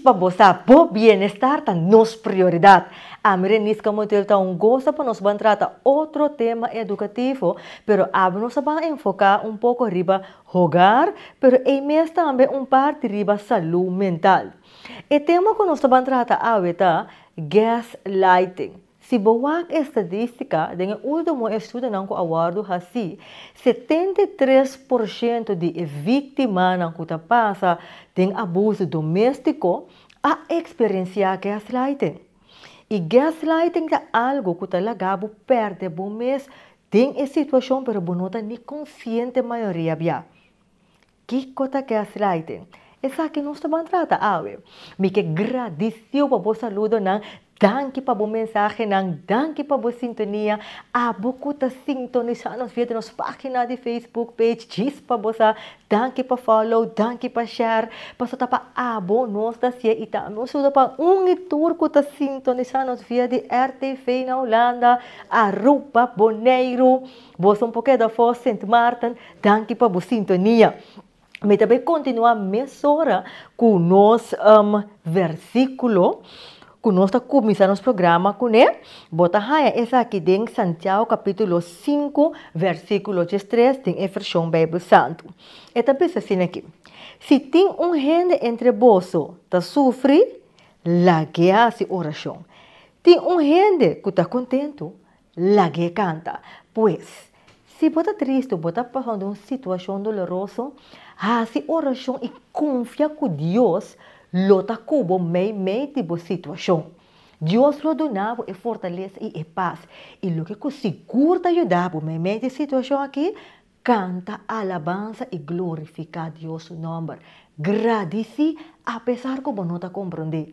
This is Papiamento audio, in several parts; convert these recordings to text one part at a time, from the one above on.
pa bo sa, bo bienestar ta nos prioridat. Ami Renisca Motel ta un goso pa nos ban trata otro tema edukativo, pero awe nos a ban enfoká un poko riba hogar, pero ei mes tambe un parti riba salú mental. E tema ku nos ta ban trata awe ta gaslighting. Si bo wak estadístika, den e último estudonan ku a wòrdu hasí, 73% di e víktimanan ku ta pasa den abuso doméstiko a eksperensiá gaslighting. I gaslighting ta algu ku ta laga bo pèrdè bo mes den e situashon pero bo no ta ni konsiente mayoria bia. Kiko ta gaslighting? Esaki nos ta ban trata awe. Mi ke gradisiu pa bo saludonan, danki pa bo mensahenan, danki pa bo sintonia. Abo ku ta sintonisá nos via di nos página di Facebook page djis pa bo sa, danki pa follow, danki pa share, pasobra ta pa abo nos ta hasié i tambe un saludo pa un i tur ku ta sintonisá nos via di RTV na Hulanda, Aruba, Boneiru, boso un por keda afó, Sint Maarten, Danki pa bo sintonia. Mi ta bay continua mesora cu nos versiculo cu nos ta cuminsa nos programa cune. Bo ta haya esaki den Santiago capitulo 5 versiculo 13 den e version Bijbel Santu. E ta bisa asina aki, Si tin un hende entre boso ta sufri, lag'e haci oracion. Tin un hende cu ta contento, Lag'é kanta. Pues, si bo ta tristu, bo ta pasando un situashon doloroso, hasi orashon i konfia ku Dios lo ta ku bo meimei di bo situashon. Dios lo duna bo e fortalesa i e pas. I loke ku sigur ta yuda bo meimei di e situashon akí, kanta alabansa i glorifiká Dios su nòmber. Gradisí apesar ku bo no ta komprondé.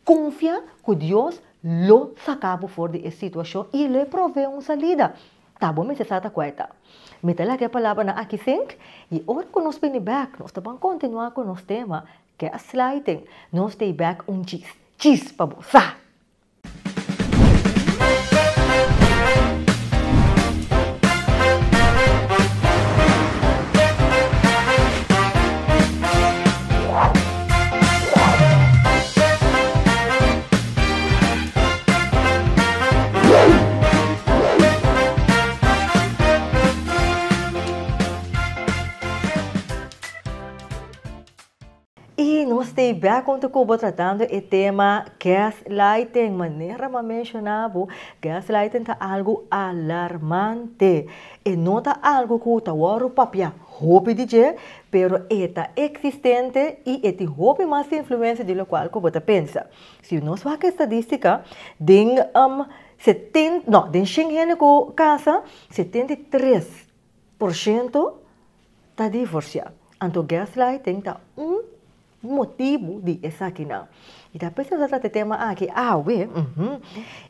Konfia ku Dios lo saka bo for di e situashon i lo e provee un salida. Ta bo mester sa ta kua e ta. Mi ta laga e palabranan aki sink i ora ku nos bini bèk nos ta ban kontinuá ku nos tema Gaslighting. Nos ta ei bèk un djis djis pa bo sa! I nos ta bek huntu ku bo tratando e tema gaslighting. Manera mi a menshoná bo, gaslighting ta algu alarmante. E no ta algu ku ta wòrdu papia hopi di dje, pero e ta eksistente i e tin hopi mas influensia di lokual ku bo ta pensa. Si nos wak e stadistika, den seten, no, den shen hende ku kasa, 73% ta divorsiá. Anto gaslighting ta un motibu di esakinan. I ta p'esei nos a trata e tema aki awe.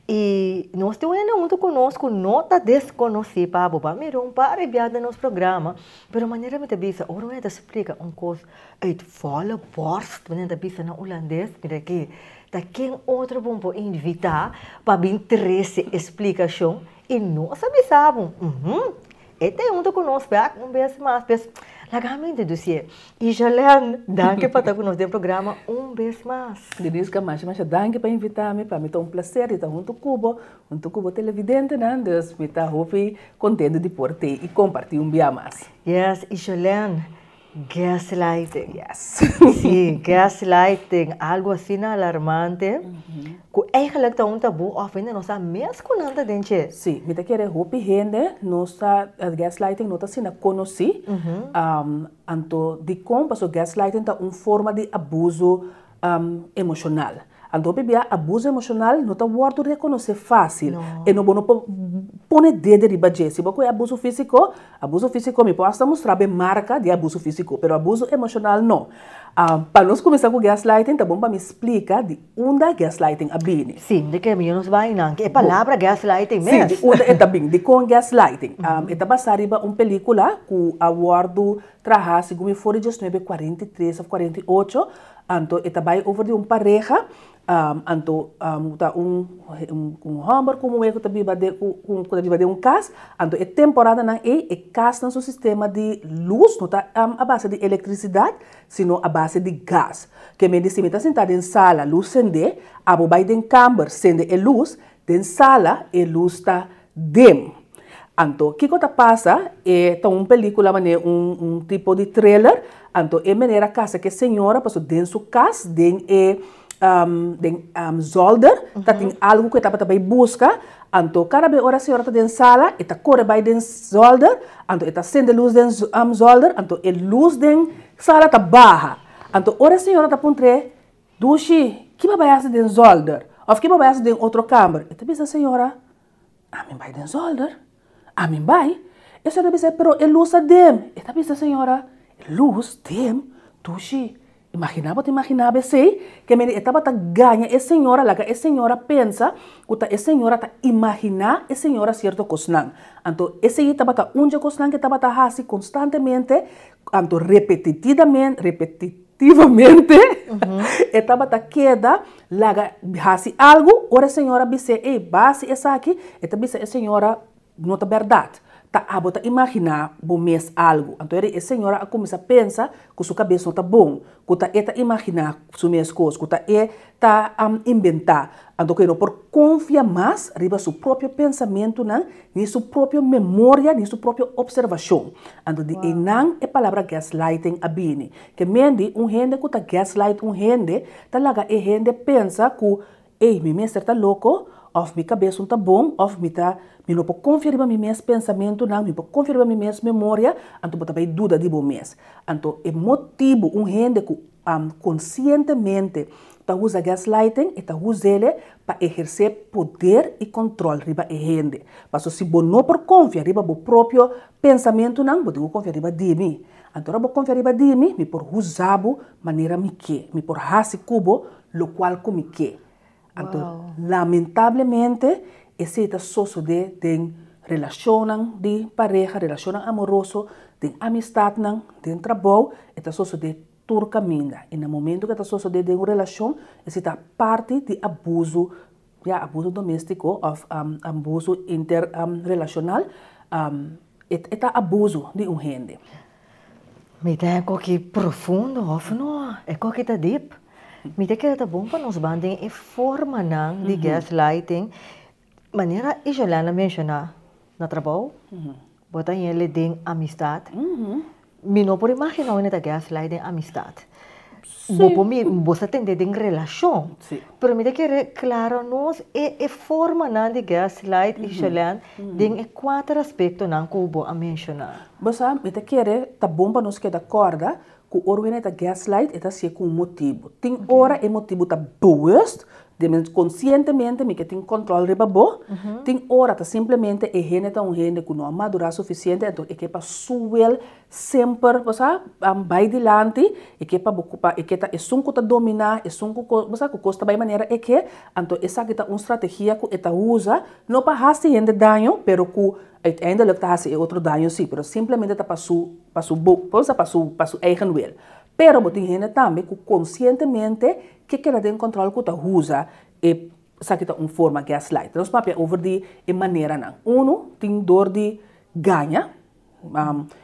I nos tin un hende huntu ku nos ku no ta deskonosí pa bo. Bo a mira un par di biaha den nos programa, pero manera mi ta bisa, ora un hende ta splika un kos uit volle borst, manera nan ta bisa na hulandes, mira aki, ta ken otro bo por invitá pa bin trese e splikashon i nos a bisa bo, E ta hunto ku nos bek un bes mas. Pues, laga mi introdusié. Ishalèn, danki pa ta ku nos den programa un bes mas. Deniska, masha masha danki pa invitá mi. Pa mi ta un plaser di ta hunto ku bo, hunto ku bo televidentenan. Dus mi ta hopi kontentu di por t'ei i kompartí un bia mas. Yes, Ishalèn, Gaslighting. Yes. Sí, gaslighting, algo asina alarmante, ku eigenlijk ta un tabú òf hende no sa mes ku nan ta den dje. Sí, mi ta kere hopi hende no sa, gaslighting no ta asina konosí. Anto dikon? Pasobra gaslighting ta un forma di abuso emoshonal. Anto hopi bia abuso emoshonal no ta wòrdu rekonosé fásil. E no bo no por pone dede riba dje. Si bo kohe abuso físiko, abuso físiko mi por asta mustra bo e marka di abuso físiko, pero abuso emoshonal no. Pa nos kuminsá ku gaslighting ta bon pa mi splika di unda gaslighting a bini. Sí, di ke mi nos bai nan, e palabra gaslighting mes. Sí, di unda e ta bini, dikon gaslighting. E ta basá riba un pelíkula ku a wòrdu traha segun mi for di diesnuebe kuarenta i tres òf kuarenta i ocho, anto e ta bai over di un pareha. Anto ta un un hòmber ku muhé ku ta biba den ku ta biba den un kas, anto e temporadanan ei e kasnan su sistema di lus no ta a base di elektrisidat sino a base di gas. Ke men di si mi ta sintá den sala lus sendé, abo bai den kamber sende e lus, den sala e lus ta dim. Anto kiko ta pasa? E ta un pelikula manera un un tipo di thriller, anto e meneer a kasa ku e señora pasobra den su kas den e den zolder ta tin algu ku e tabata bai buska, anto kada be ora e señora ta den sala e ta kore bai den zolder, anto e ta sende lus den zolder, anto e lus den sala ta baha, anto ora e señora ta puntr'é, Dushi, ki bo bai hasi den zolder? Òf ki bo bai hasi den otro kamber? E ta bisa e señora, Ami bai den zolder, ami bai. E señora ta bisa, pero e lus ta dem. E ta bisa e señora, e lus dem? Dushi, Imaginá bo ta imaginá bo esei? Ke mende e tabata gaña e señora, laga e señora pensa ku ta e señora ta imaginá e señora sierto kosnan. Anto esei tabata un dje kosnan ke tabata hasi konstantemente, anto repetitidamente, repetitivamente e tabata keda laga hasi algu, ora e señora bis'é, ey, basi esaki, e ta bisa e señora, No ta bèrdat. Ta abo ta imaginá bo mes algu. Anto eri e señora a kuminsá pensa ku su kabes no ta bon, ku ta e ta imaginá su mes kos, ku ta e ta imbentá. Anto ku e no por konfia mas riba su propio pensamentunan, ni su propio memoria, ni su propio opservashon. Anto di einan e palabra gaslighting a bini. Ke mendi un hende ku ta gaslight un hende ta laga e hende pensa ku Ey, mi mester ta loko, òf mi kabes no ta bon, òf mi ta, mi no por konfia riba mi mes pensamentunan, mi por konfia riba mi mes memoria, anto bo ta bai duda di bo mes. Anto e motibu un hende ku konsientemente ta usa gaslighting, e ta us'ele pa ehersé poder i kòntròl riba e hende. Pasobra si bo no por konfia riba bo propio pensamentunan, bo tin ku konfia riba di mi. Anto ora bo konfia riba di mi, mi por usa bo manera mi ke, mi por hasi ku bo lokual ku mi ke. Anto lamentablemente esei ta sosodé den relashonnan di pareha, relashonnan amoroso, den amistatnan, den trabou, e ta sosodé tur kaminda. I na momento ku e ta sosodé den un relashon, esei ta parti di abuso, ya abuso doméstiko òf abuso interrelashonal, e ta abuso di un hende. Mi ta e koki profundo of no? E koki ta dip. Mi ta kere ta bon pa nos ban den e formanan di gaslighting manera Isholanda a menshoná na trabou, bo ta hende den amistad. Mi no por imaginá unda ta gaslight den amistad. Bo por mi, bo sa tende den relashon. Pero mi ta kere klara nos e e formanan di gaslight Isholanda den e kuater aspektonan ku bo a menshoná. Bo sa, mi ta kere ta bon pa nos keda kòrda ku ora wene ta gaslight e ta hasié ku un motibu. Tin ora e motibu ta bewust, di men konsientemente mi ke tin kòntròl riba bo. Tin ora ta simplemente e hende ta un hende ku no a madurá sufisiente, anto e ke pa su wil semper, bo sa, bai dilanti, e ke pa bo pa e ke ta esun ku ta dominá, esun ku bo sa, ku kos ta bai manera e ke, anto esaki ta un strategia ku e ta usa, no pa hasi hende daño, pero ku Uiteindelijk ta hasi e otro daño si, pero simplemente ta pa su pa su bo cosa pa su pa su eigen wil. Pero bo tin hende tambe ku konsientemente ke keda den kòntròl ku ta usa e esaki ta un forma gaslight. Nos papia over di e maneranan. Unu tin dor di gaña.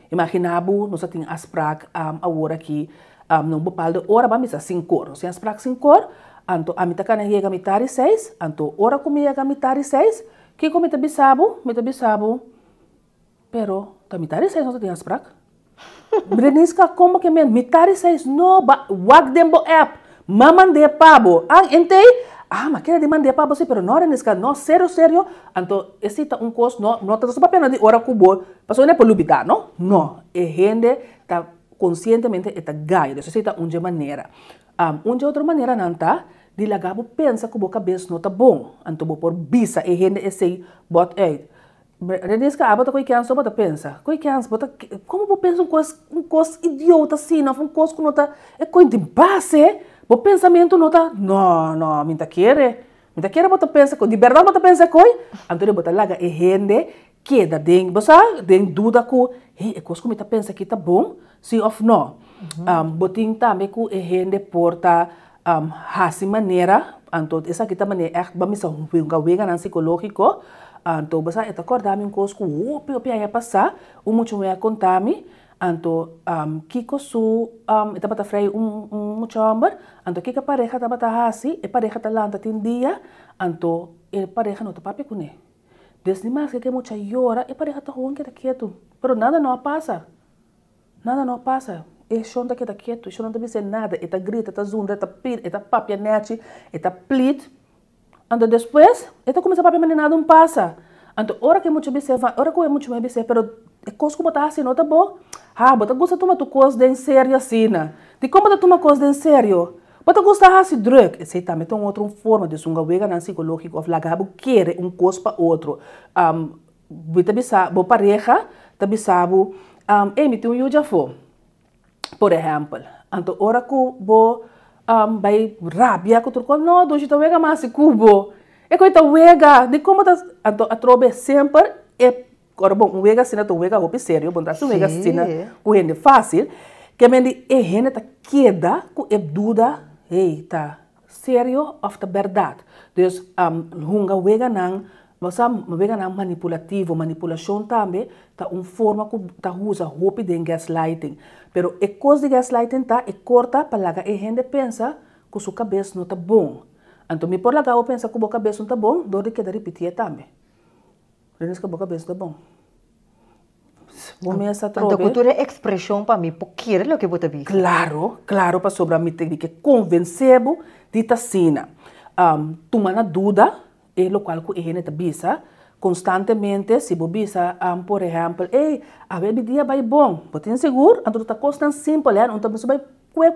Imagina bo nos a tin afsprak awor aki na un bepaalde ora ban bisa sinkor. Nos tin afsprak sinkor anto ami ta kana yega mitar di seis anto ora ku mi yega mitar di seis Kiko mi ta bisa bo? Mi ta bisa bo, pero ta mitar di seis nos ta tin afsprak. Breniska, Komo ke men? Mitar di seis? No, ba wak den bo app. M'a mand'é pa bo. An, entei? Ah, m'a kere di mand'é pa bo si, pero no, Breniska, no, serio, serio. Anto, esei ta un kos, no, no ta papia no di ora ku bo, pasobra no e por lubidá, no? No, e hende ta konsientemente e ta gaña. Dus esei ta un dje manera. Un dje otro maneranan ta di laga bo pensa ku bo kabes no ta bon, anto bo por bisa e hende esei bòt uit. Reniska, abo ta koe kèns so bo ta pensa? Koe kèns bo ta, komo bo pensa un kos, un kos idiota asina òf un kos ku no ta, e koe di base, bo pensamentu no ta, no, no, mi ta kere, mi ta kere bo ta pensa koe, di bèrdat bo ta pensa koe? Anto bo ta laga e hende keda den, bo sa, den duda ku, hey, e kos ku mi ta pensa aki ta bon, si òf no? Bo tin tambe ku e hende por ta hasi manera. Anto esaki ta manera ègt bo a misa hunga weganan sikológiko. Anto bo sa e ta kòrda mi un kos ku hopi hopi aña pasá un mucha muhé a konta mi. Anto kiko su e tabata frei un un mucha hòmber. Anto kiko e pareha tabata hasi? E pareha ta lanta tin dia, anto e pareha no ta papia kuné. Desdi maske ku e mucha yora e pareha ta hoon keda ketu. Pero nada no a pasa. Nada no a pasa. E shon ta keda ketu, e shon no ta bisa nada, e ta grita, e ta zundra, e ta pidi, e ta papia nechi, e ta plit. Anto despues e ta kuminsá papia manera nada un pasa. Anto ora ku e mucha bis'é, ora ku e mucha muhé bis'é, pero e kos ku bo ta hasi no ta bon. Ha, bo ta gusta tuma tur kos den serio asina. Dikon bo ta tuma kos den serio? Bo ta gusta hasi drùk. Esei tambe ta un otro forma di sunga weganan sikológiko òf laga bo kere un kos pa otro. Bo ta bisa bo pareha ta bisa bo, Ey, mi tin un yu djafó, por ehèmpel. Anto ora ku bo bai rabia ku tur kos, no, dushi ta wega mas ku bo. E koe ta wega, dikon bo ta. Anto atrobe semper e, ora bon, un wega asina ta un wega hopi serio, bo no ta hasi un wega asina ku hende fásil. Ke men di e hende ta keda ku e duda, hey, ta serio òf ta bèrdat? Dus hunga weganan Bo sa, weganan manipulativo, manipulashon tambe ta un forma ku ta usa hopi den gaslighting. Pero e kos di gaslighting ta e korta pa laga e hende pensa ku su kabes no ta bon. Anto mi por laga bo pensa ku bo kabes no ta bon dor di keda ripitié tambe. Reniska bo kabes no ta bon. Bo mes a trobe. Anto ku tur e ekspreshon pa mi por kere loke bo ta bisa. Klaro, klaro pasobra mi tin ke konvensé bo di ta asina. Tuma na duda e lokual ku e hende ta bisa konstantemente. Si bo bisa por ehèmpel, ey, awe mi dia bai bon, bo tin sigur? Anto ta kosnan simpel, un ta bisa bai kue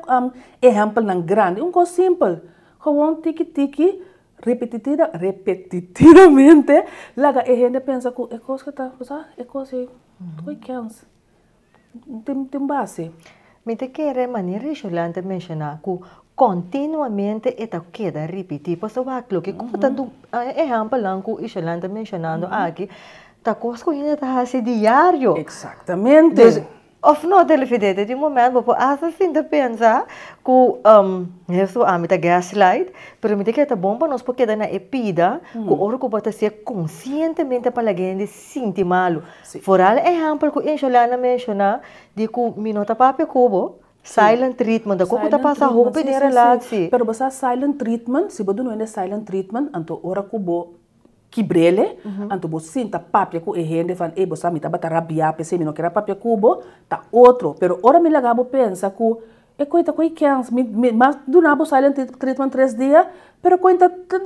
ehèmpelnan grandi, un kos simpel, gewon tiki tiki Repetitida, repetitidamente laga e hende pensa ku e kos ke ta, bo sa, e kos ei ta kens, tin tin base. Mi ta kere manera Risholan ta menshoná ku kontinuamente e ta keda ripití pasobra wak loke ku ta du ehèmpelnan ku Risholan ta menshonando aki ta kos ku hende ta hasi diario. Eksaktamente. Of no, televidente, tin moment bo por hasta sinta pensa ku Hesu ami ta gaslight, pero mi ta kere ta bon pa nos por keda na e pida ku ora ku bo ta hasié konsientemente pa laga hende sinti malu. Foral ehèmpel ku Insholana menshoná di ku mi no ta papia ku bo, silent treatment, ta ku ta pasa hopi den relatie. Pero bo sa silent treatment, si bo duna hende silent treatment, anto ora ku bo Kibrele, anto bo sinta papia ku e hende van ey bo sa mi tabata rabia p'esei mi no kier a papia ku bo, ta otro. Pero ora mi laga bo pensa ku e koe ta koe kens, mi mi mas duna bo silent treatment tres dia, pero koe ta ta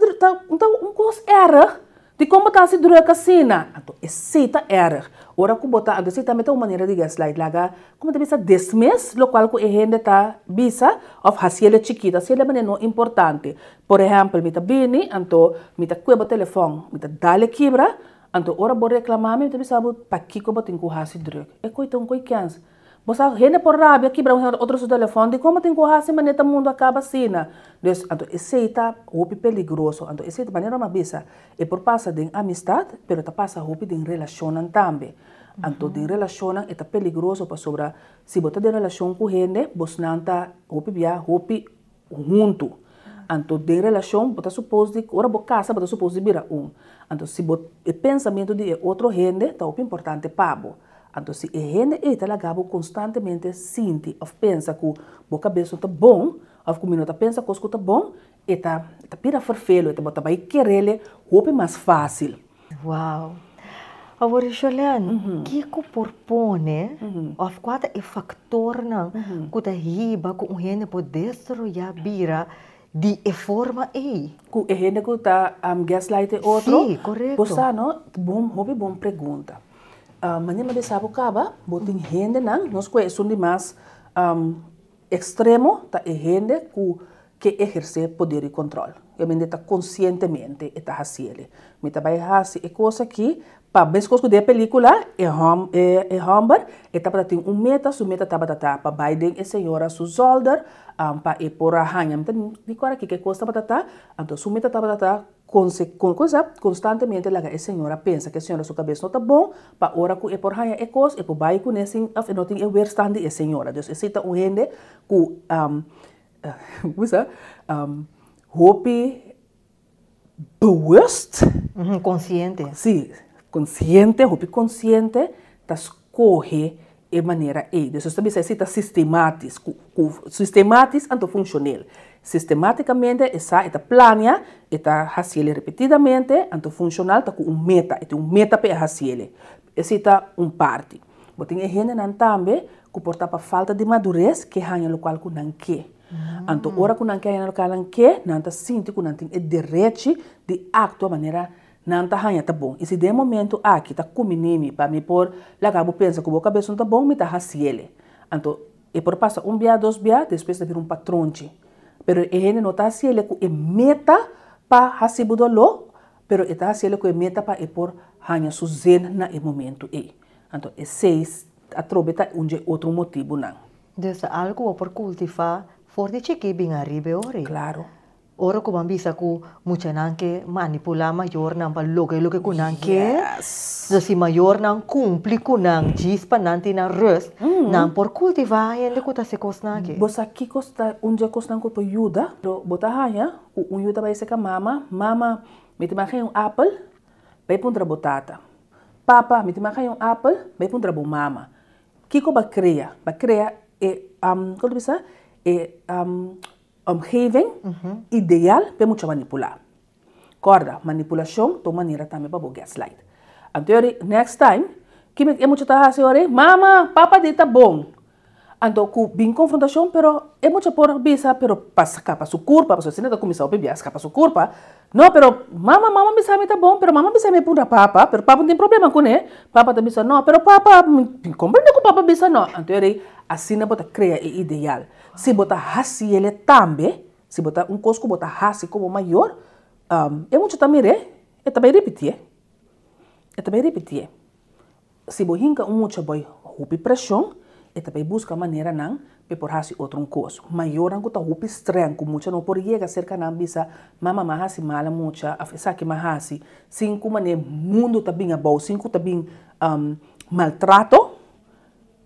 ta un kos erg, dikon bo ta hasi druk asina? Anto esei ta erg. Ora ku bo ta, anto esei tambe ta un manera di gaslight, laga Como ta bisa dismiss locual cu e hende ta bisa of haciele chikito, haciele manera no importante. Por ehempel, mi ta bini, anto mi ta cue bo telefon, mi ta dale kibra, anto ora bo reclama mi, mi ta bisa bo, pakico bo tin cu haci druk? E coy ta un coy kens. Bo sa, hende por rabia kibra un otro su telefon, dicon bo tin cu haci manera ta mundo a caba asina? Dus, anto esey ta hopi peligroso. Anto esey ta manera mi a bisa, e por pasa den amistad, pero ta pasa hopi den relacionnan tambe. Anto den relashonnan e ta peligroso pasobra si bo ta den relashon ku hende bosnan ta hopi bia hopi huntu. Anto den relashon bo ta supos di ora bo kasa bo ta supos di bira un. Anto si bo e pensamentu di e otro hende ta hopi importante pa bo. Anto si e hende ei ta laga bo konstantemente sinti òf pensa ku bo kabes no ta bon òf ku mi no ta pensa kos ku ta bon e ta e ta bira ferfelu e ta bo ta bai kerele hopi mas fásil. Wow. Awor Jolene, kiko por pone of kua ta e faktornan ku ta hiba ku un hende por desaroyá bira di e forma ei? Ku e hende ku ta gaslight e otro? Sí, korekto. Bo sa no, bon, hopi bon pregunta. Manera mi a bisa bo kaba, bo tin hendenan, nos ku esun di mas Ekstremo ta e hende ku ke ehersé poder i kontròl. E mende ta konsientemente e ta hasiele. Mi ta bai hasi e kos aki pa meskos ku den e pelíkula e hòm e hòmber e tabata tin un meta, su meta tabata ta pa bai den e señora su zòlder pa e por a haña mi ta di kòrda kiko e kos tabata ta, anto su meta tabata ta Konse, kon, kon sa, konstantemente laga e señora pensa ku e señora su kabes no ta bon, pa ora ku e por haña e kos, e por bai kuné sin òf e no tin e weerstand di e señora. Dus esei ta un hende ku, ku sa, hopi Bewust. Konsiente. Sí, konsiente, hopi konsiente, ta skohe e manera ei. Dus nos ta bisa esei ta sistematisch, ku ku sistematisch anto funshoneel. Sistematicamente e sa e ta plania, e ta hasiele repetidamente, anto funshonal ta ku un meta, e tin un meta pa e hasiele. Esei ta un parti. Bo tin e hendenan tambe ku por ta pa falta di madures ke haña lokual ku nan ke. Anto ora ku nan ke haña lokual nan ke, nan ta sinti ku nan tin e derechi di aktua manera nan ta haña ta bon. I si den e momentu aki ta kuminí mi pa mi por laga bo pensa ku bo kabes no ta bon, mi ta hasiele. Anto e por pasa un bia, dos bia, despues ta bira un patronchi. Pero e hende no ta hasiele ku e meta pa hasi bo doló, pero e ta hasiele ku e meta pa e por haña su zin na e momentu ei. Anto esei atrobe ta un dje otro motibunan. Dus ta algu bo por kultivá for di chikí bin ariba e ora ei. Klaro. Ora ku bo a bisa ku muchanan ke manipulá mayornan pa logra e loke ku nan ke, dus si mayornan kumpli ku nan djis pa nan tin nan rust, nan por kultivá hende ku ta hasi kosnan aki. Bo sa kiko ta un dje kosnan ku por yuda? Bo ta haña ku un yu ta bai seka mama, Mama, mi ta manga un apel, bai puntra bo tata. Papa, mi ta manga un apel, bai puntra bo mama. Kiko bo a krea? Bo a krea e, kon ta bisa? E omgeving ideal pa e mucha manipulá. Kòrda, manipulashon ta un manera tambe pa bo gaslight. Anto yori, next time, ki e mucha ta hasi yori? Mama, papa di ta bon. Anto ku bin konfrontashon, pero e mucha por bisa, pero pa skapa su kurpa, pasobra asina ta kuminsá hopi bia, skapa su kurpa, no, pero mama, mama bisa mi ta bon, pero mama bisa mi puntra papa, pero papa no tin problema kuné, papa ta bisa no, pero papa, mi komprende ku papa bisa no. Anto e rei, asina bo ta krea e ideal. Si bo ta hasi ele tambe, si bo ta un kos ku bo ta hasi komo mayor, e mucha ta mir'é, e ta bai ripitié, e ta bai ripitié. Si bo hinka un mucha boy hopi preshon, e ta bay buska maneranan pa e por hasi otro un kos. Mayornan ku ta hopi streng, ku mucha no por yega serka nan bisa, Mama, m'a hasi mal a mucha, òf esaki m'a hasi, sin ku manera mundu ta bin abou, sin ku ta bin maltrato,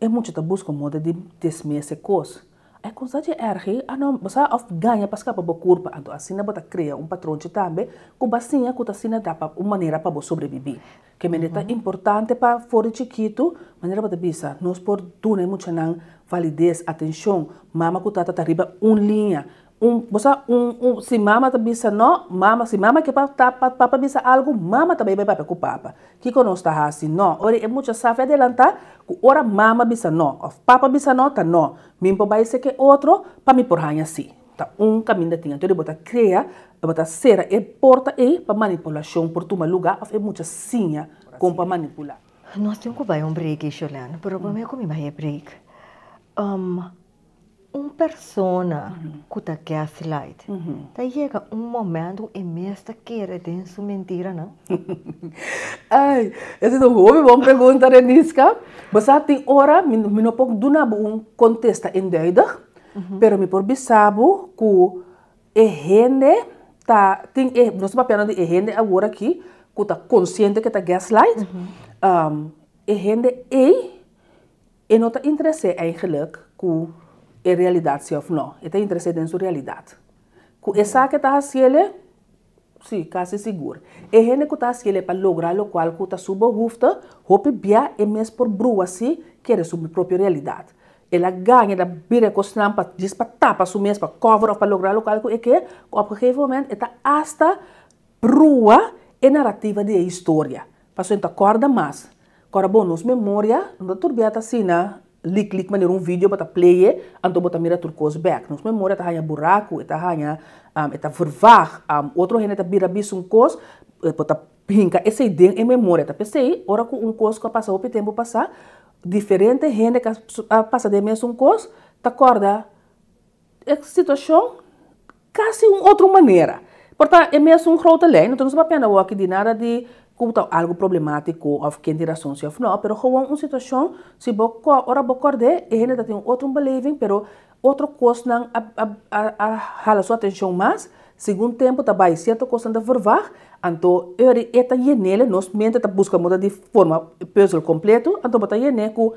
e mucha ta buska un moda di desmes e kos. Ay kon sa dje erg ei? Ah no, bo sa òf gaña pa skapa bo kurpa. Anto asina bo ta krea un patronchi tambe ku bo a siña ku ta asina ta pa un manera pa bo sobrebibí. Ke mende ta importante pa for di chikitu, manera bo ta bisa, nos por duna e muchanan valides, atenshon, mama ku tata ta riba un liña, un, bo sa, un, un, si mama ta bisa no, mama, si mama ke pa ta pa papa bisa algu, mama ta bai bai papia ku papa. Kiko nos ta hasi? No. Ora e mucha sa fe adelantá ku ora mama bisa no òf papa bisa no, ta no. Mi por bai seke otro pa mi por haña sí. Ta un kaminda tin. Anto di bo ta krea, bo ta sera e porta ei pa manipulashon por tuma lugá òf e mucha siña kon pa manipulá. Nos tin ku bai un break, Sholène, pero promé ku mi bai e break, Un persona ku ta gaslight ta yega un momento ku e mes ta kere den su mentiranan? Ai, esa ta un hopi bon pregunta, Reniska. Bo sa tin ora mi mi no por duna bo un kontesta eenduidig, pero mi por bisa bo ku e hende ta tin e, nos ta papiando di e hende awor aki ku ta konsiente ku e ta gaslight, e hende ei E no ta interes'é eigenlijk ku e realidat si òf nò. E ta interes'é den su realidat. Ku esaki e ta hasiel, si, kasi sigur. E hende ku ta hasiel pa logra lokual ku ta su behoefte, hopi bia e mes por brua si kere su propio realidat. El a gaña, el a bira e kosnan pa djis pa tapa su mes, pa cover òf pa logra lokual ku e ke, ku op gegeven moment e ta asta brua e narativa di e historia. Pasobra e ta kòrda mas. Kòrda bon, nos memoria no ta tur bia ta asina lik lik manera un video bo ta play e, anto bo ta mira tur kos bèk. Nos memoria ta haña buraku, e ta haña, e ta vervaag. Otro hende ta bira bisa un kos, bo ta hinka esei den e memoria. Ta p'esei, ora ku un kos ku a pasa hopi tempu pasá, diferente hende ku a pasa den e mesun kos ta kòrda E situacion casi un otro manera. Por ta e mesun grote lijn, entonces no ta papia awor aki di nada di cu ta algo problematico of ken tin razon si of no, pero gewoon un situacion si bo ora bo cord'e e hende ta tin un otro beleving pero otro cosnan a a a hala su atencion mas, segun tempo ta bay cierto cosnan ta verwag, anto eri e ta yenele, nos mente ta busca moda di forma e puzzel completo, anto bo ta yene cu.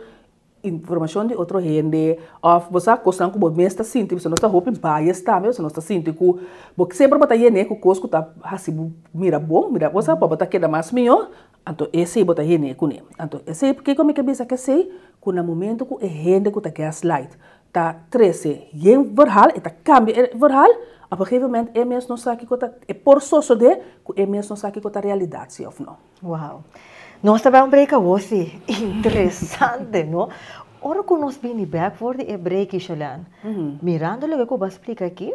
Informashon di otro hende òf bo sa kosnan ku bo mes ta sinti pasobra nos ta hopi bias tambe pasobra nos ta sinti ku bo semper bo ta yen'é ku kos ku ta hasi bo mira bon mira bo sa pa bo ta keda mas mihó anto esei bo ta yen'é kuné anto esei kiko mi ke bisa ku esei ku na momento ku e hende ku ta gaslight ta trese yen verhal e ta kambia e verhal op een gegeven moment e mes no sa kiko ta e por sosodé ku e mes no sa kiko ta realidat si òf no. Wow. Nos ta bai un break awor si. Interesante, no? Ora ku nos bini bek for di e break, Isholan, mirando loke ku bo a splika aki,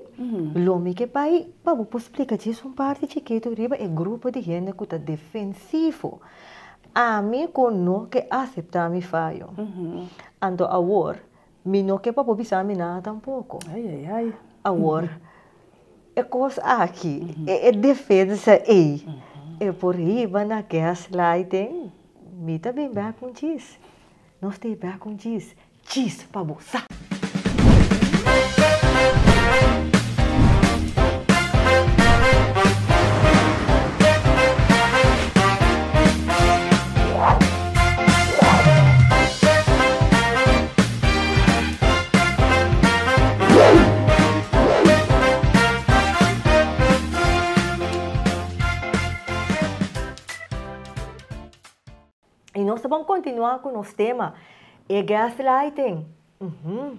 lo mi ke bai pa bo por splika djis un parti chikitu riba e grupo di hende ku ta defensivo. Ami ku no ke aseptá mi fayo. Anto awor, mi no ke pa bo bisa mi nada tampoko. Awor, E kos aki, e defensa ei, e por hiba na gaslighting, mi ta bin bek un djis. Nos ta bek un djis, djis pa bo sa. I nos ta bon kontinuá ku nos tema, e gaslighting. Uhum.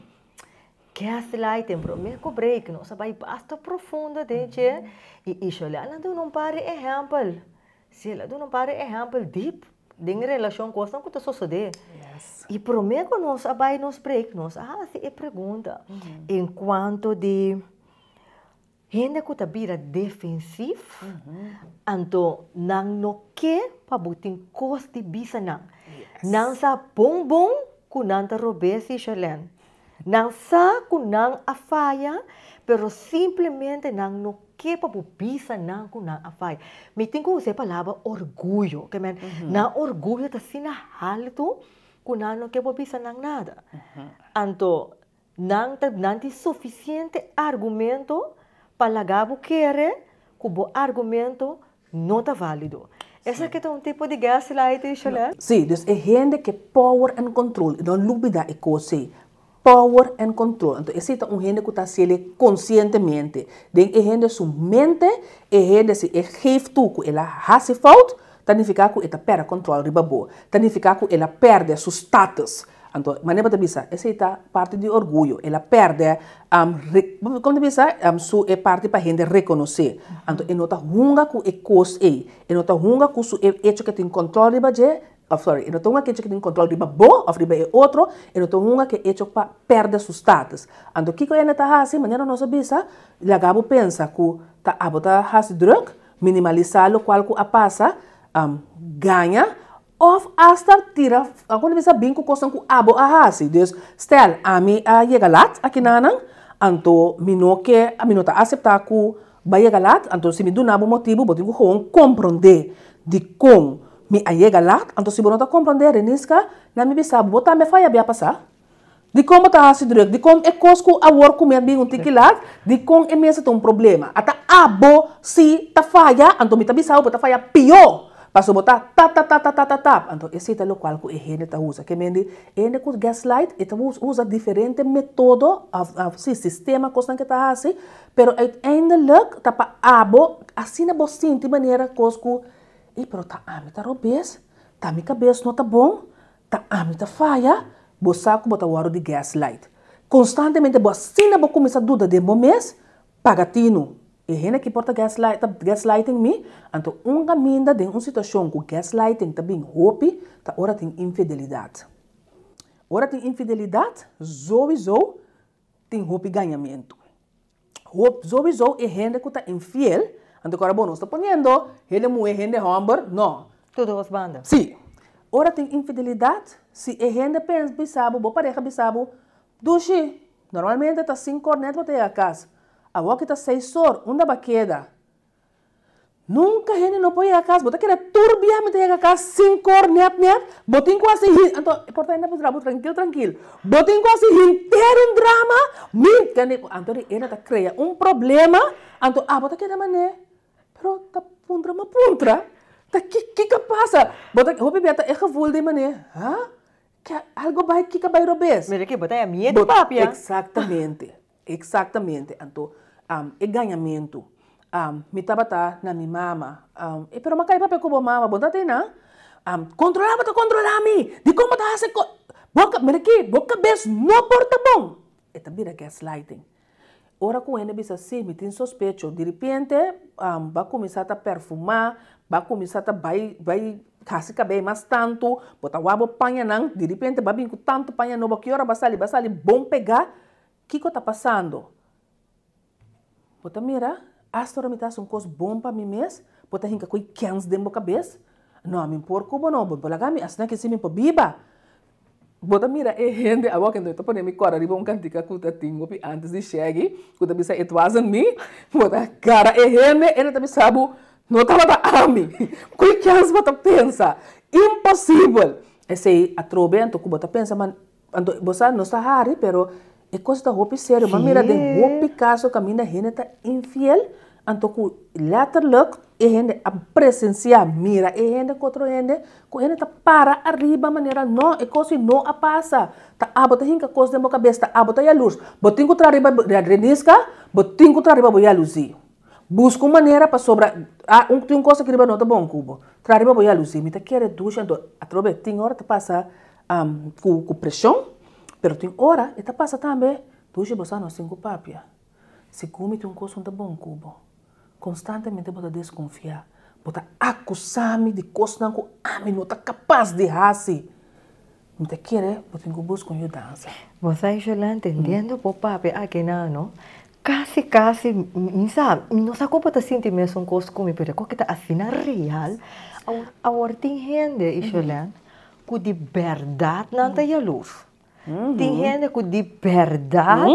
Gaslighting, promé ku break nos a bai basta profundo den dje i Ishola a duna un par di ehèmpel. Si el a duna un par di ehèmpel dip den relashon kosnan ku ta sosodé. I promé ku nos a bai nos break nos a hasi e pregunta en kuanto di hende ku ta bira defensif anto nan no ke pa bo tin kos di bisa nan. Nan sa bon bon ku nan ta robes i Sherlene. Nan sa ku nan a faya, pero simplemente nan no ke pa bo bisa nan ku nan a faya. Mi tin ku usa e palabra orguyo, ke men nan orguyo ta asina haltu ku nan no ke bo bisa nan nada. Anto nan ta nan tin sufisiente argumento pa laga bo kere ku bo argumento no ta válido. Esaki ta un tipo di gaslighting, Shalette? Sí, dus e hende ke power en control, i no lubida e kos ei, power en control. Anto esei ta un hende ku ta hasiel konsientemente. Den e hende su mente, e hende si e geef toe ku el a hasi fout, ta nifiká ku e ta pèrdè control riba bo, ta nifiká ku el a pèrdè su status. Anto, manera bo ta bisa, esei ta parti di orguyo. El a pèrdè, kon ta bisa, su e parti pa hende rekonosé. Anto, e no ta hunga ku e kos ei. E no ta hunga ku su e echo ke tin kòntròl riba dje, òf sòri, e no ta hunga ku e echo ke tin kòntròl riba bo òf riba e otro, e no ta hunga ku e echo pa pèrdè su status. Anto, kiko hende ta hasi? Manera nos a bisa, laga bo pensa ku ta abo ta hasi drùk, minimalisá lokual ku a pasa, gaña, Of asta tira, algun di bisa bin ku kosnan ku abo a hasi. Dus, stel, ami a yega lat akinanan, anto mi no ke, mi no ta aseptá ku bo a yega lat, anto si mi duna bo motibu, bo tin ku gewoon komprondé dikon mi a yega lat. Anto si bo no ta komprondé, Reniska, na mi bisa bo, bo tambe a faya bia pasá. Dikon bo ta hasi druk? Dikon e kos ku awor ku mi a bin un tiki lat, dikon e mester ta un problema? Ata abo si ta faya, anto mi ta bisa bo, bo ta faya pió! Pasobra bo ta tatatatatatatap. Anto esei ta lokual ku e hende ta usa. Ke men di, e hende ku gaslight, e ta usa diferente metodo òf si, sistema, kosnan ke ta hasi, pero uiteindelijk ta pa abo, asina bo sinti manera kos ku, ey pero ta ami ta robes, ta mi kabes no ta bon, Ta ami ta faya? Bo sa ku bo ta wòrdu di gaslight. Konstantemente bo asina bo kuminsá duda den bo mes, paga tinu. E hende aki por ta gaslight ta gaslighting mi? Anto un kaminda den un situashon ku gaslighting ta bin hopi ta ora tin infidelidat. Ora tin infidelidat, zowizo tin hopi gañamentu. Hop zowizo e hende ku ta infiel, anto ku ora bo no sta poniendo hende muhé hende hòmber, no. Tur dos banda. Sí. Ora tin infidelidat, si e hende pens bisa bo, bo pareha bisa bo, Dushi, normalmente ta sinkor nèt bo ta yega kas, awor ki ta seis or, unda bo a keda? Nunka hende no por yega kas, bo ta keda tur bia mi ta yega kas sinkor nèt nèt, bo tin ku hasi hin, anto e por ta hende a puntra bo trankil trankil, bo tin ku hasi henter un drama, mi kende, anto di ena ta krea un problema, anto abo ta keda manera, pero ta puntra mi a puntra, ta ki kiko a pasa, bo ta hopi bia ta e gevoel di manera, ha? Ke algo bai kiko bai robes. Mira ke bo ta ya miedu papia. Exactamente, exactamente. Anto e gañamentu. Mi tabata na mi mama. E pero mi a kai papia ku bo mama, bo no ta tei nan? Kontrolá bo ta kontrolá mi! Dikon bo ta hasi ko? Bo mira ki, bo kabes no por ta bon! E ta bira gaslighting. Ora ku hende bisa si, mi tin sospecho, diripiente bo a kuminsá ta perfumá, bo a kuminsá ta bai bai hasi kabei mas tantu, bo ta wak bo pañanan, diripiente bo a bin ku tantu paña nobo, ki ora bo a sali? Bo a sali bon pegá, kiko ta pasando? Bo ta mira, asta ora mi ta hasi un kos bon pa mi mes, bo ta hinka ku e kèns den bo kabes, no, mi por ku bo no, bo por laga mi asina ke si mi por biba. Bo ta mira e hende awor kende ta pone mi kòrda riba un kantika ku ta tin hopi antes di Shaggy ku ta bisa it wasn't me bo ta gara e hende e ta bisa bo no tabata ami ku chèns bo ta pensa imposibel esei atrobe anto ku bo ta pensa man anto bo sa nos ta hari pero e kos ta hopi serio bo a mira den hopi kaso kaminda hende ta infiel anto ku letterlijk e hende a presencia mira e hende ku otro hende ku hende ta para ariba manera no e kos ei no a pasa ta abo ta hinka kos den bo kabes ta abo ta yalurs bo tin ku traha riba reniska bo tin ku traha riba bo yaluzi buska un manera pasobra a un tin un kos aki riba no ta bon ku bo traha riba bo yaluzi mi ta kere dushi anto atrobe tin ora ta pasa ku ku preshon pero tin ora e ta pasa tambe dushi bo sa nos tin ku papia. Si ku mi tin un kos ku no ta bon ku bo, konstantemente bo ta deskonfiá, bo ta akusá mi di kosnan ku ami no ta kapas di hasi. Mi ta kere bo tin ku buska un yudansa. Bo sa Jolanda, entendiendo bo papia aki nan no, kasi kasi mi sa, mi no sa kon bo ta sinti mesun kos ku mi, pero e kos ki ta asina real. Awor tin hende, Jolanda, ku di bèrdat nan ta yalurs. Tin hende ku di bèrdat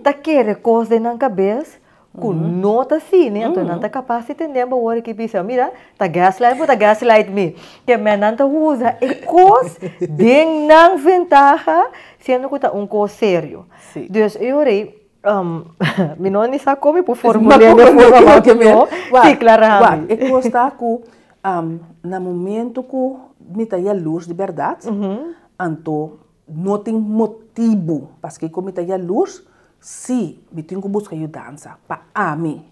ta kere kos den nan kabes ku no ta asina, anto nan ta kapas di tende bo wòrdu ki bisa, mira, ta gaslight bo ta gaslight mi. Ke men nan ta usa e kos den nan ventaha, siendo ku ta un kos serio. Dus e ora ei, mi no ni sa kon mi por formul'é den forma mas mihó, sí, klara mi. Wak, e kos ta ku na momento ku mi ta yalurs di bèrdat, Anto no tin motibu paske ku mi ta yalurs, si mi tin ku buska yudansa pa ami.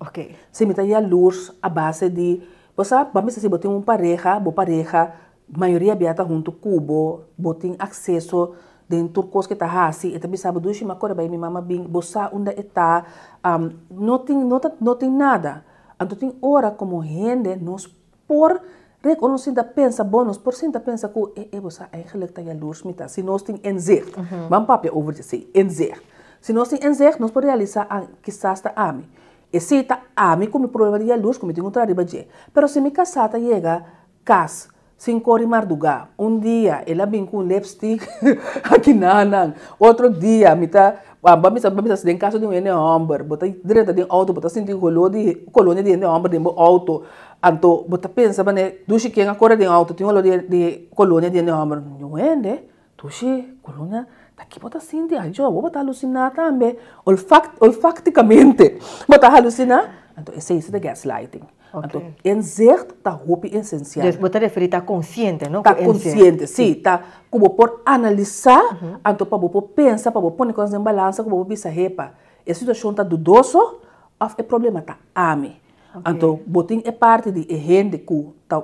Si mi ta yalurs a base di, bo sa, bo a bisa si bo tin un pareha, bo pareha mayoria bia ta huntu ku bo, bo tin akseso den tur kos ke ta hasi, e ta bisa bo dushi mi a kore bai mi mama bin, bo sa unda e ta, no tin no ta no tin nada. Anto tin ora komo hende nos Por rekonosé sinta pensa bon, nos por sinta pensa ku e e bo sa eigenlijk ta yalurs mi ta si nos tin inzicht. Ban papia over di esei, inzicht. Si nos tin inzicht nos por realisá a kisas ta ami. Esei ta ami ku mi problema di yalurs ku mi tin ku traha riba dje. Pero si mi kasá ta yega kas sin kor i mardugá, un dia el a bin ku un lipstick aki nanan, otro dia mi ta ban bisa ban bisa si den kaso di un hende hòmber bo ta drenta den outo bo ta sinti holó di kolonia di hende hòmber den bo outo. Anto bo ta pensa manera dushi ken a kore den auto tin olor di kolonia di hende homber un hende dushi kolonia ta ki bo ta sinti ay jo bo ta halusina tambe olfacticamente bo ta halusina anto esei si ta gaslighting anto inzicht ta hopi esencial. Dus bo ta referi ta konsiente no ta konsiente si ta ku bo por analisa anto pa bo por pensa pa bo pone kos den balansa ku bo por bisa hepa e situacion ta dudoso of e problema ta ami. Anto bo tin e parti di e hende ku ta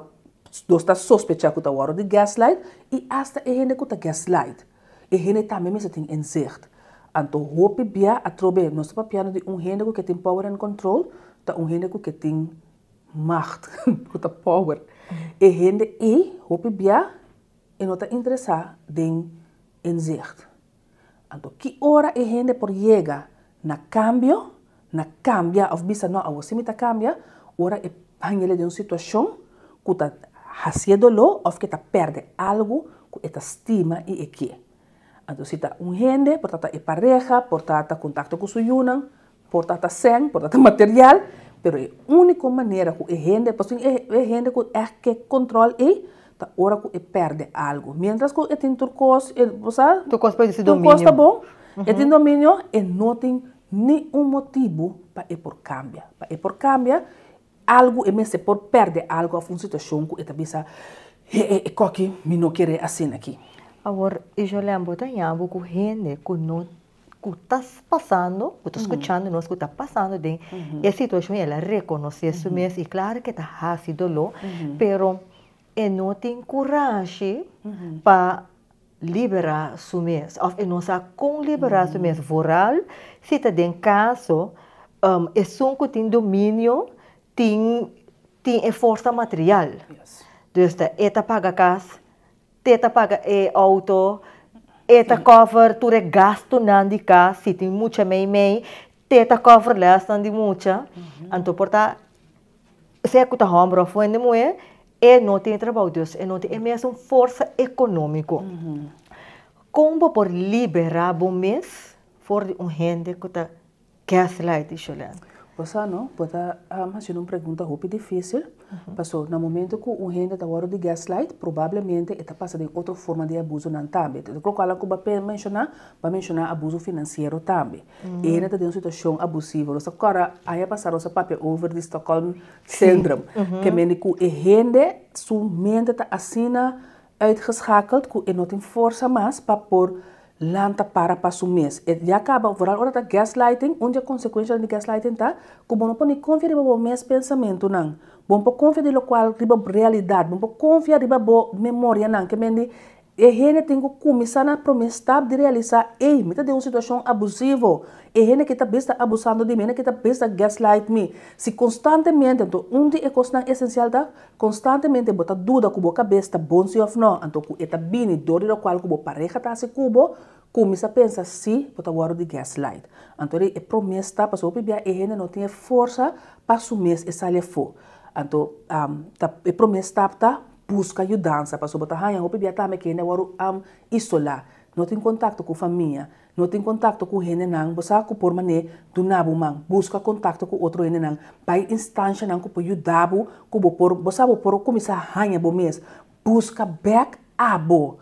nos ta sospecha ku ta wòrdu di gaslight i asta e hende ku ta gaslight. E hende tambe mester tin inzicht. Anto hopi bia atrobe nos ta papiando di un hende ku ke tin power and control ta un hende ku ke tin macht, ku ta power. E hende ei hopi bia e no ta interesá den inzicht. Anto ki ora e hende por yega na kambio, na kambia òf bisa no awor si mi ta kambia, ora e hañ'el den un situashon ku ta hasié doló òf ke ta pèrdè algu ku e ta stima i e ke. Anto si ta un hende, por ta ta e pareha, por ta ta kontakto ku su yunan, por ta ta sèn, por ta ta material, pero e úniko manera ku e hende, pasobra e hende ku ègt ke kòntròl ei, ta ora ku e pèrdè algu. Miéntras ku e tin tur kos, e bo sa, Tur kos pa su tur kos ta bon, e tin dominio, e no tin ni un motibu pa e por kambia. Pa e por kambia, algu e mester por pèrdè algu òf un situashon ku e ta bisa, he e koki mi no kere asina aki. Awor, Ijolèn, bo ta haña bo ku hende ku no ku ta pasando, ku ta skuchando nos, ku ta pasando den e situashon i el a rekonosé su mes i klaro ke ta hasi doló, pero e no tin kurashi pa liberá su mes òf e no sa kon liberá su mes, vooral si ta den kaso esun ku tin dominio tin tin e forsa material. Dus ta e ta paga kas, te ta paga e outo, e ta cover tur e gastunan di kas, si tin mucha meimei, te ta cover lèsnan di mucha. Anto por ta sea ku ta hòmber òf hende muhé, e no tin trabou, dus e no tin e mesun forsa ekonómiko. Kon bo por liberá bo mes for di un hende ku ta gaslight, Sholèn? Bo sa no, bo ta hasiendo un pregunta hopi difísil, paso na momento ku un hende ta wòrdu di gaslight, probablemente e ta pasa den otro forma di abusonan tambe. Te lokual ku bo a menshoná, bo a menshoná abuso finansiero tambe. E hende ta den un situashon abusivo. Nos ta kòrda aña pasá nos a papia over di Stockholm Syndrome, ke mende ku e hende su mente ta asina uitgeschakeld ku e no tin forsa mas pa por lanta para pa su mes. E ya kaba, vooral ora ta gaslighting, un di e konsekuenshanan di gaslighting ta ku bo no por ni konfia riba bo mes pensamentunan. Bo no por konfia di lokual riba bo realidat, bo no por konfia riba bo memorianan. Ke men di e hende tin ku kuminsá na promé stap di realisá, ey, mi ta den un situashon abusivo, e hende aki ta bes ta abusando di mi, e hende aki ta bes ta gaslight mi. Si konstantemente, anto un di e kosnan esensial ta Konstantemente bo ta duda ku bo kabes ta bon si òf nò, anto ku e ta bini dor di lokual ku bo pareha ta hasi ku bo, kuminsá pensa si bo ta wòrdu di gaslight. Anto di e promé stap, pasobra hopi bia e hende no tin e forsa pa su mes e sali afó. Anto ta e promé stap ta buska yudansa, pasobra bo ta haña hopi bia tambe ku e hende a wòrdu isolá, no tin kontakto ku famia. No tin kontakto ku hendenan, bo sa ku por man'é duna bo man. Buska kontakto ku otro hendenan. Bai instanshanan ku por yuda bo, ku bo por, bo sa bo por kuminsá haña bo mes. Buska bèk abo.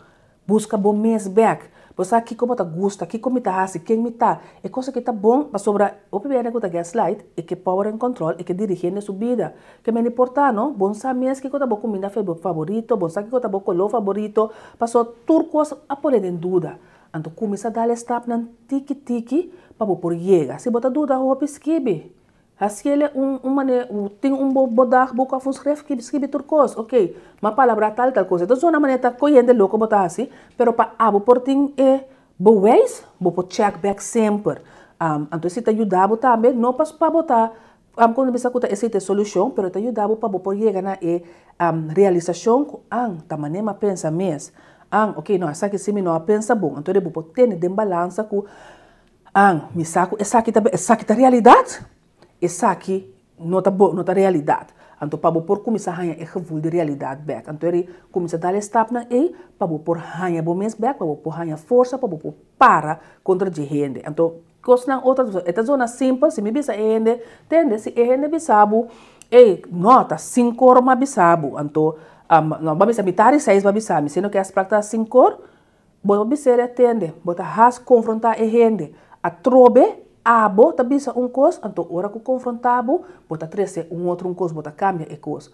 Buska bo mes bèk. Bo sa kiko bo ta gusta, kiko mi ta hasi, ken mi ta. E kos aki ta bon pasobra hopi bia hende ku ta gaslight e ke power en control, e ke dirigí hende su bida. Ke men di por ta no, bon sa mes kiko ta bo kuminda favorito, bon sa kiko ta bo koló favorito, paso tur kos a pone den duda. Anto kuminsá dal e stapnan tiki tiki pa bo por yega. Si bo ta duda hopi skibi. Hasiele un un manera tin un bo bo dagboek òf un schrift skibi tur kos. Oke, m'a palabrá tal tal kos. E ta zona manera ta koyente loko bo ta hasi, pero pa abo por tin e bewijs bo por check bek semper. Anto esei ta yuda bo tambe no pas pa bo ta kon ta bisa ku ta esei ta e solushon, pero e ta yuda bo pa bo por yega na e realisashon ku an ta manera mi a pensa mes. An, ok, no, esaki si mi no a pensa bon. Anto bo por tene den balansa ku an, mi sa ku esaki ta esaki ta realidat, esaki no ta bo no ta realidat. Anto pa bo por kuminsá haña e gevoel di realidat bèk. Anto eri kuminsá dal e stapnan ei pa bo por haña bo mes bèk, pa bo por haña forsa, pa bo por para kontra dje hende. Anto Kosnan otro, e ta zona simpel, si mi bisa e hende, tende, si e hende bisa bo, ey, no, ta sinkor mi a bisa bo, anto, no, bo a bisa mitar di seis bo a bisa mi, siendo ku e afsprak ta sinkor, bo no bis'el e tende, bo ta has konfrontá e hende, atrobe abo ta bisa un kos, anto ora ku konfrontá bo, bo ta trese un otro un kos, bo ta kambia e kos.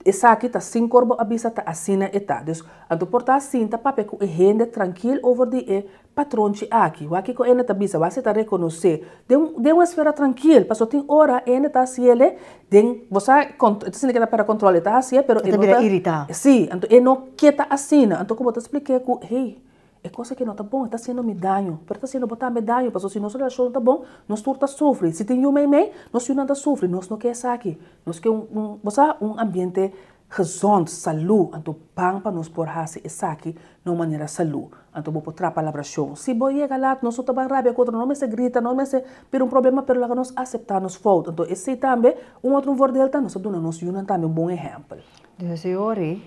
Esaki ta sin kor bo a bisa ta asina e ta. Dus anto por ta sinta papia ku e hende trankil over di e patronchi aki. Wak kiko hende ta bisa, wak si e ta rekonosé. Den un den un esfera trankil, pasobra tin ora e hende ta hasiele den bo sa e ta sinti ke ta pèrdè kòntròl, e ta hasié pero e no ta iritá. Si, anto e no ke ta asina. Anto ku bo ta splik'é ku hey, e kos aki no ta bon, e ta hasiendo mi daño, pero e ta hasiendo bo tambe daño, pasobra si nos relashon no ta bon, nos tur ta sufri. Si tin yu meimei, nos yunan ta sufri. Nos no ke esaki. Nos ke un, un, bo sa, un ambiente gezond, salú. Anto ban pa nos por hasi esaki na un manera salú. Anto bo por traha palabrashon. Si bo yega lat, nos no ta ban rabia ku otro, no mester grita, no mester bira un problema, pero laga nos aseptá nos fout. Anto esei tambe, un otro un voordeel ta, nos ta duna nos yunan tambe un bon ehèmpel. Dus e ora ei,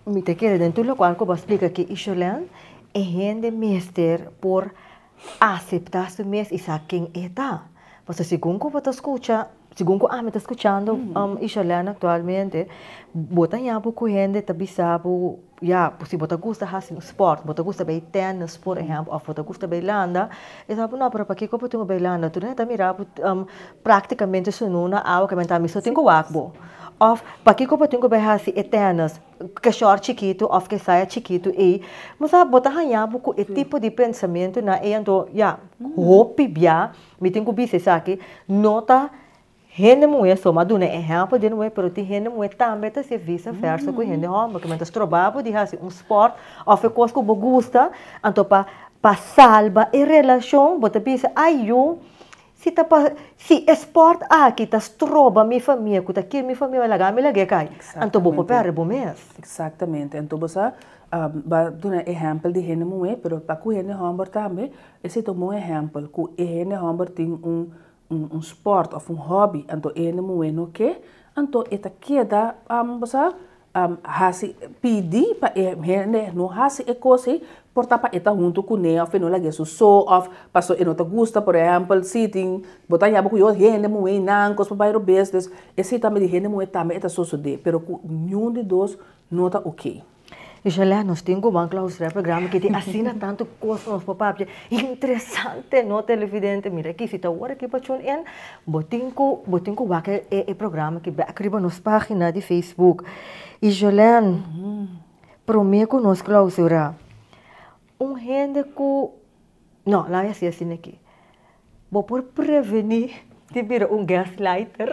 mi ta kere den tur lokual ku bo a splika aki, Isholèn, e hende mester por aseptá su mes i sa ken e ta. Pasobra segun ku bo ta skucha, segun ku ami ta skuchando Ishalene aktualmente, bo ta haña bo ku hende ta bisa bo, ya, si bo ta gusta hasi un spòrt, bo ta gusta bai tènis por ehèmpel òf bo ta gusta bai landa, e sa bo no, pero pakiko bo tin ku bai landa? Tur hende ta mira bo praktikamente sunú na awa, ke men ta mi so tin ku wak bo. Òf pakiko bo tin ku bai hasi e tènis? Ke short chikitu òf ke saya chikitu ei, bo sa bo ta haña bo ku e tipo di pensamentunan ei, anto ya, hopi bia mi tin ku bisa esaki, no ta hende muhé so, mi a duna e ehèmpel di hende muhé, pero tin hende muhé tambe ta hasi vise versa ku hende hòmber, ku men ta stroba bo di hasi un spòrt òf e kos ku bo gusta, anto pa pa salba e relashon bo ta bisa, ai yu, Si ta pa, si e sport aki ta stroba mi famia, ku ta kir mi famia, laga mi lag'é kai. Anto bo por pèrdè bo mes. Exactamente. Anto bo sa, bo a duna ehèmpel di hende muhé, pero pa ku hende hòmber tambe, esei ta un bon ehèmpel, ku e hende hòmber tin un un sport òf un hòbi, anto e hende muhé no ke, anto e ta keda, bo sa, Hasi pidi pa e hende no hasi e kos ei, por ta pa e ta huntu kuné òf e no lag'é su so òf pasobra e no ta gusta. Por ehèmpel, si tin bo ta yama ku yo hende muhé einan kos por bai robes, dus esei tambe di hende muhé tambe e ta sosodé, pero ku niun di dos no ta oké. Ishalè, nos tin ku ban clausura e programa ki tin asina tantu kos ku nos por papia interesante no televidente. Mira aki si ta ora aki pa tune in bo tin ku bo tin ku wak e e programa aki bek riba nos pagina di Facebook. Ishalèn, prome ku nos clausura, un hende ku, no laga mi hasi asina aki, Bo por prevení di bira un gaslighter?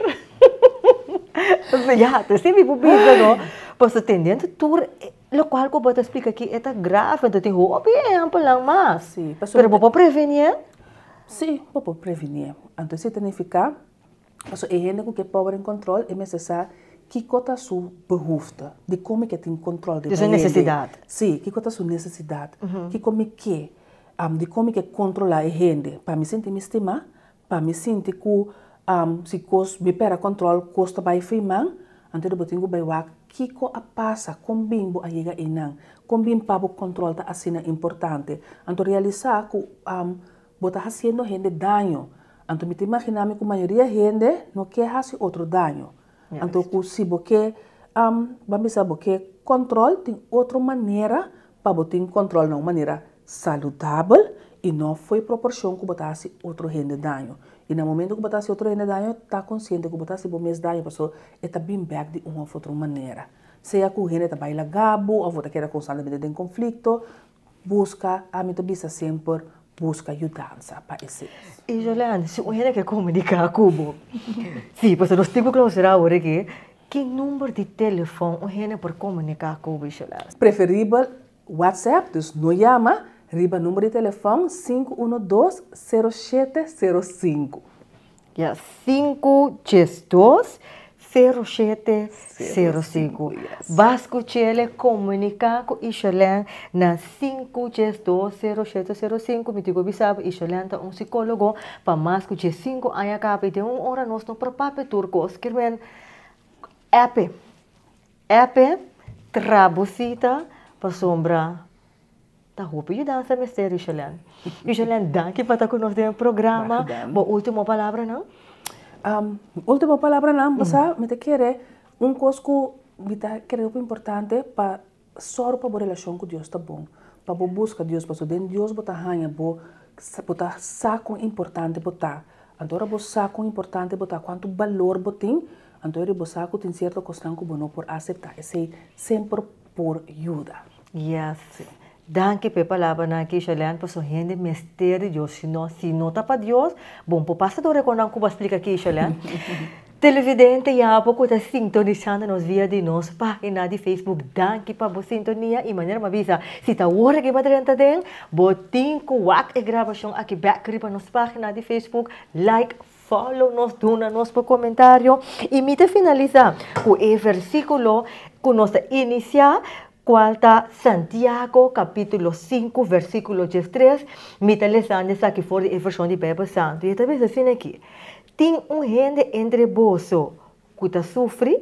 Ya, ta esei mi por bisa no. Pasobra ten dentro tur lokual ku bo ta splika aki e ta grave, enton tin hopi ehèmpelnan mas. Sí, pasobra. Pero bo por prevenié? Sí, bo por prevenié. Anto esei ta nifiká, pasobra e hende ku ke power en kòntròl e mester sa kiko ta su behoefte, dikon mi ke tin kòntròl riba hende. Su nesesidat. Sí, kiko ta su nesesidat, kiko mi ke. Am dikon mi ke kontrolá e hende? Pa mi sinti mi stimá? Pa mi sinti ku si kos mi pèrdè kòntròl kos ta bai fei man? Anto bo tin ku bai wak kiko a pasa, kon bin bo a yega einan, kon bin pa bo kòntròl ta asina importante. Anto realisá ku bo ta hasiendo hende daño. Anto mi ta imaginá mi ku mayoria hende no ke hasi otro daño. Anto ku si bo ke ban bisa bo ke kòntròl tin otro manera pa bo tin kòntròl na un manera saludabel i no fo'i proporshon ku bo ta hasi otro hende daño. I na momento ku bo ta hasi otro hende daño, ta konsiente ku bo ta hasi bo mes daño pasobra e ta bin bèk di un òf otro manera. Sea ku hende ta bai laga bo òf bo ta keda konstantemente den konflikto, buska, ami ta bisa semper, buska yudansa pa esei. I Jolande, si un hende ke komuniká ku bo, si, pasobra nos tin ku klausurá awor aki, Ki number di telefòn un hende por komuniká ku bo, Isabel? Preferibel WhatsApp, dus no yama, riba number di telefòn 512 0705. Ya, 512 0705. Ba skuch'el komuniká ku Isholèn na 512 0705. Mi tin ku bisa bo, Isholèn ta un sikólogo pa mas ku diesinku aña kaba i den un ora nos no por papia tur kos. Kirmen Epe, epe, tra bo sita pasobra ta hopi yudansa mester, Richelèn. Richelèn, danki pa ta ku nos den e programa. Bo último palabranan? Último palabranan, bo sa, mi ta kere un kos ku mi ta kere hopi importante pa sòru pa bo relashon ku Dios ta bon, pa bo buska Dios, pasobra den Dios bo ta haña bo, bo ta sa kon importante bo ta. Anto ora bo sa kon importante bo ta, kuantu balor bo tin, anto ora bo sa ku tin sierto kosnan ku bo no por aseptá. Esei semper por yuda. Yes. Danki pa e palabranan aki, Shalèn, pasobra hende mester di Dios. Si no, si no ta pa Dios, bo no por pasa tur e kosnan ku bo a splika aki, Shalèn. Televidente ya bo ku ta sintonisando nos via di nos pagina di Facebook, danki pa bo sintonia i manera mi a bisa, si ta wor aki bo a drenta den, bo tin ku wak e grabashon aki bek riba nos pagina di Facebook, like, follow nos, duna nos bo komentario i mi ta finalisa ku e versikulo ku nos ta inisia kual ta Santiago kapitulo 5 versikulo 13, mi ta lesando esaki for di e vershon di Beibel Santu i e ta bisa asina aki. Tin un hende entre boso ku ta sufri?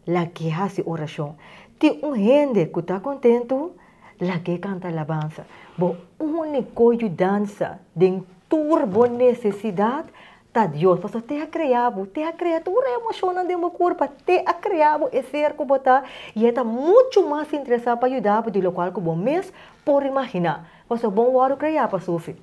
Lag'é hasi orashon. Tin un hende ku ta kontentu? Lag'é kanta alabansa. Bo úniko yudansa den tur bo nesesidat ta Dios, pasobra te a krea bo, te a krea tur e emoshonnan den bo kurpa, te a krea bo e ser ku bo ta, i e ta muchu mas interesá pa yuda bo di lokual ku bo mes por imaginá. Pasobra bo no wòrdu kreá pa sufri.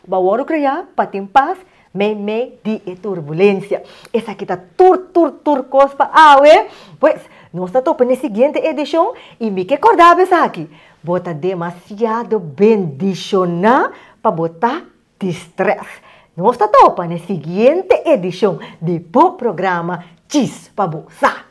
Bo a wòrdu kreá pa tin pas meimei di e turbulensia. Esaki ta tur, tur, tur kos pa awe. Pues, Nos ta topa na e siguiente edishon i mi ke kòrda bo esaki, bo ta demasiado bendishoná pa bo ta di strès. Nos ta topa na e siguiente edishon di bo programa Djis pa Bo Sa.